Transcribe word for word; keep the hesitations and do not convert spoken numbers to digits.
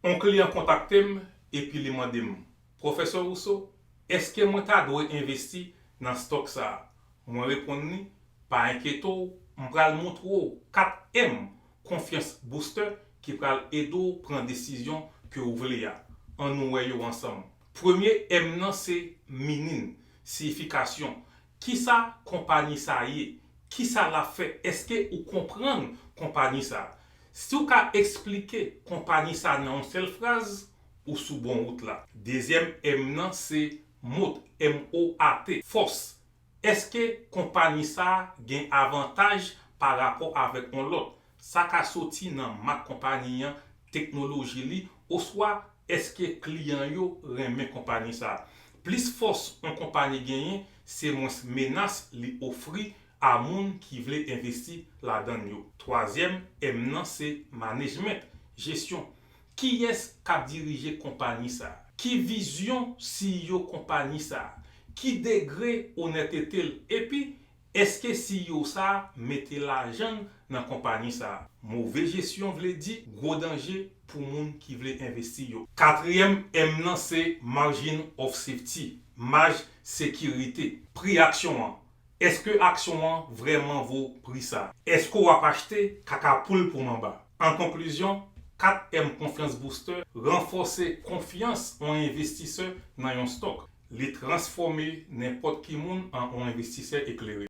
Yon kliyan kontakte m epi li mande m, Pwofesè Rousseau, èske mwen ta dwe envesti nan stòk sa a? Mwen reponn li, pa enkyete w, m pral montre w kat M Confiance Booster ki pral ede w pran desizyon ke w vle a. Ann nou wè yo ansanm. Premye M nan se meaning, siyifikasyon. Kisa konpayi sa ye? Kisa l ap fè? Èske ou konprann konpayi sa? Si w ka eksplike konpayi sa nan yon sèl fraz, ou sou bon wout la. Dezyèm M nan se moat, M O A T, fòs. Èske konpayi sa gen avantaj pa rapò avèk yon lòt? Sa ka soti nan mak konpayi an, teknoloji li, oswa èske kliyan yo renmen konpayi sa? Plis fòs yon konpayi genyen, se mwens menas li ofri a moun ki vle envesti ladan l yo. Twazyèm M nan se management, jesyon. Kiyès k ap dirije konpayi sa? Ki vizyon C E O konpayi sa? Ki degre onètete l? Epi, èske C E O sa mete lajan l nan konpayi sa? Move jesyon vle di gwo danje pou moun ki vle envesti yo. Katriyèm M nan se margin of safety, maj sekirite. Pri aksyon an. Èske aksyon an vrèman vo pri sa? Èske w ap achte kaka poul pou manba? An konklizyon, kat M Confiance Booster ranfòse konfyans yon envestisè nan yon stòk. Li transfòme nenpòt ki moun an yon envestisè eklere.